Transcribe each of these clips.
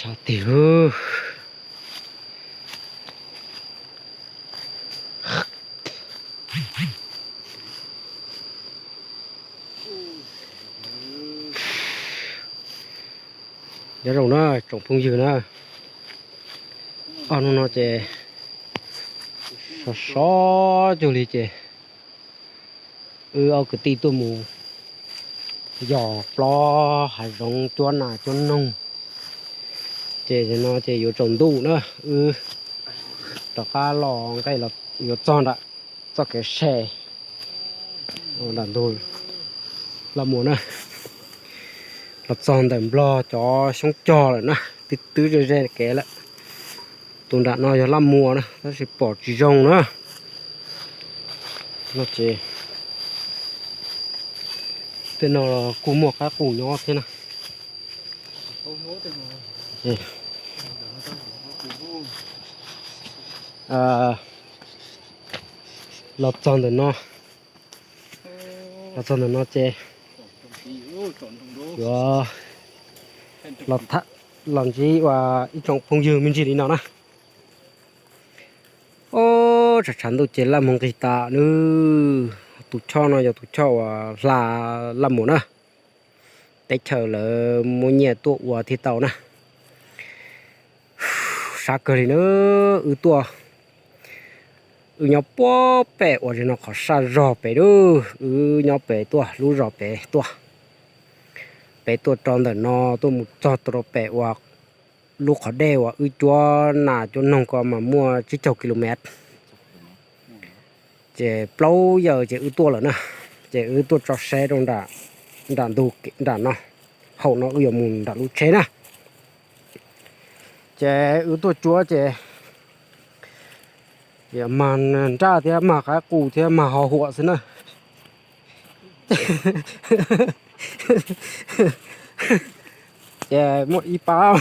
Tig, nyob zoo na tsoom phooj ywg na, ob hnub no ces sov sov cuag li ces wb ob kwv tij tuaj mus yos plob hav zoov cuab nas cuab noog, ces no ces yuav tsaus ntuj na, wb rov qab los nqe yuav txog nram txoj kev se nram ntug Laj Muas na, los txog ntawm Nplog cov xyoob cog lawm na, twb twb ze ze kev lawm. Tus nram no yog Laj Muas na tab sis pom tsis zoo na. No ces tej no kuj muaj qab qus nyob thiab na. Los txog ntawm no, los txog ntawm no ces yuav los ntsib ua ib tsoom phooj ywg me ntsis li no na. Ob, tshav tshav ntuj ces laj mus nqis tas nws. Tus choj no yog tus choj uas hla Laj Muas na. Teb chaws lawv muab nyiaj tuaj ua thiaj tau na. Sab kawg li na, wb tuaj, wb nyob puag pem uas no qhov saj zog pem lub, wb nyob pem tuaj lub zos pem tuaj, pem tuaj rau ntawm no tuaj mus txog rau pem uas lub qhov dej uas wb cuab nas cuab noog ko mas muaj tsib caug kilomev. Ces plaub yaws ces wb tuaj lawm na, ces wb tuaj tso seb rau nram ntug nram no, hauv no wb yuav mus nram lub tsheb na. Ces wb tuaj cuab ces mag nraj thiab mag qab qus thiab mag ho huam xwb na. Ces muaj ib pab,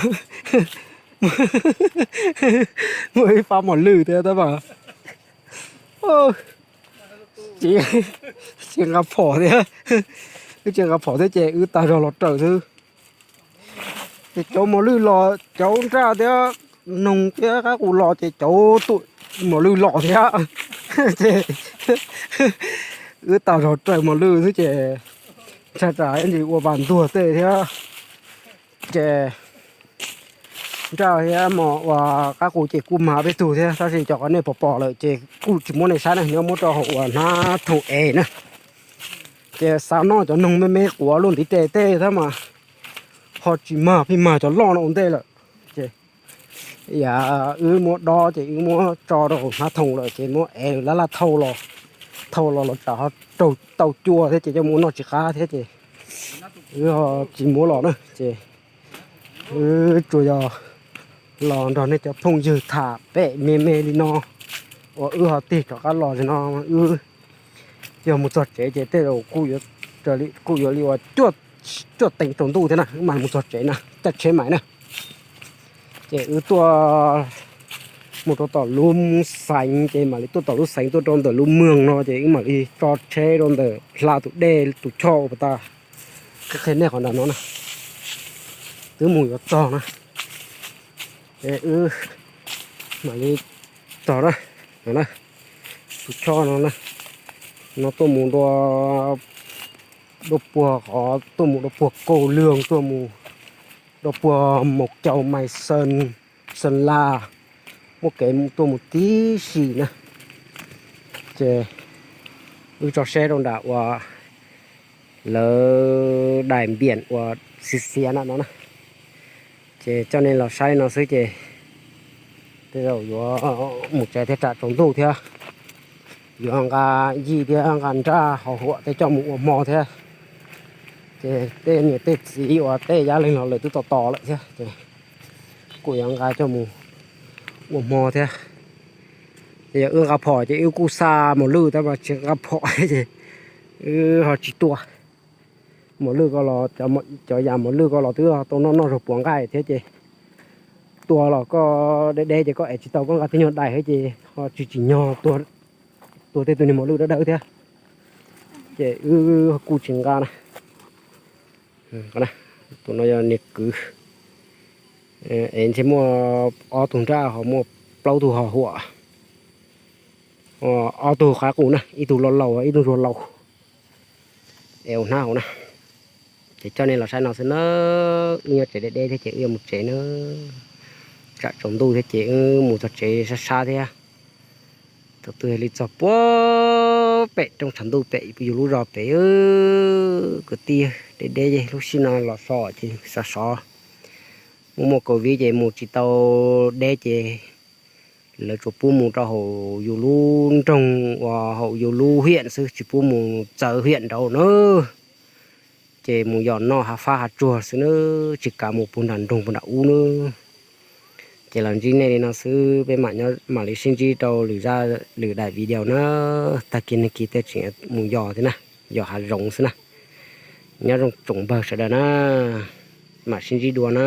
muaj ib pab mos lwj thiab tab mas tsis nqa phom thiab, wb tsis nqa phom thiab ces wb tag zog los raws xwb. Ces cov mos lwj los, cov nraj thiab noog thiab qab qus los ces cov tuam mos lwj los thiab. Ces wb tag zog raws mos lwj xwb ces ntshai tsam ib ntsis ua vas ntuag tej thiab. Ces nraj thiab mos uas qab qus ces kuj mag peb tug thiab tab sis cov qhov nej pom pom lawm ces kuj tsis muab nej saib na, nyob muab rau hauv uas hnab thoom ev na. Ces xav noj cov noog me me quav luaj ntiv tes tej thiab mas ho tsis mag, pheej mag cov loj no ua ntej lawm. Ces yam wb muab dob ces wb muab tso rau hnab thoom lawm ces muab ev laj laj thauj los, thauj los los tsam ho raug tau cua thiab ces coj mus ua noj tsis qab thiab ces wb ho tsis muab los na ces wb tsuas yog los nrog nej cov phooj ywg tham pem me me li no uas wb ho tig rov qab los no. Wb yog mus txog tsev ces tej zaum kuj yuav li uas cuaj teev tsaus ntuj thiab na, wb mam mus txog tsev na, caij tsheb mas na. Ces wb tuaj mus rau tom lub xeev ces mam li tuaj tom lub xeev tuaj rau ntawm lub mweeg no ces wb mam li tso tsheb rau ntawm hla tus dej tus choj uas pas tas qhia nej qhov nram no na, twb mus yuav txog na. Ces wb mam li txog na, no na, tus choj no na, no tuaj mus dua, dua puag qhov tuaj mus dua puag Kaus Lwm, tuaj mus dua puag Maus Caus, Maiv Xees, Xees Las, muaj kev tuaj mus tib si na. Ces wb tso seb rau nram uas lawv daim npiam uas xiav xiav na no na. Ces coj nej los saib no xwb ces tej zaum yuav mus tsev thiab tsam tsaus ntuj thiab. Yuav nqa yij thiab nqa nraj ho huam tej coj mus ua hmo thiab. Ces tej niam tej txiv uas tej yab leeg los lawm twb tos tos lawm thiab ces kuj yuav nqa coj mus ua hmo thiab. Ces yog wb nqa phom ces wb kuj xa mos lwj tab mas tsis nqa phom ces wb ho tsis tua mos lwj ko los, cov yam mos lwj ko los twb tau noj noj zaug puav nqaij thiab ces tua los koj deb deb ces koj ev tsis tau, koj nqa tib nyuag dais thiab ces ho tsis tsim nyog tua tej tus niag mos lwj dawb dawb thiab. Ces wb kuj tsis nqa na. Tus no yog niag kwv, Es ntshe muaj ob tug nraj ho muaj plaub tug ho huam, ob tug qab qus na, ib tug laus laus ib tug zuag laus, es ua hnab hauv na. Ces coj nej los saib no xwb na, wb nyob tsev deb deb thiab ces wb yuav mus tsev na. Tsam tsaus ntuj thiab ces wb mus txog tsev sab sab thiab. Thaum twg li txog puag pem roob tshav ntuj pem yus lub zos pem, kwv tij, deb deb lub sij no los so ces sov sov. Muaj muaj covid ces mus tsis tau deb ces lawv tsuas pub mus rau hauv yus lub nroog uas hauv yus lub hiam xwb, tsis pub mus txawv hiam nraud na. Ces mus yos noj hav fab hav tsuag xwb na, tsis kav mus puag nram nroog puag nram ub na. Ces los ntsib nej li no xwb, peb mam li sib ntsib rau lwm zaj lwm daim video na. Tag kis nag kis tej tseem mus yos thiab na, yos hav zoov xwb na. Nyob zoo tsoom npawg sawv daws na, mam sib ntsib dua na.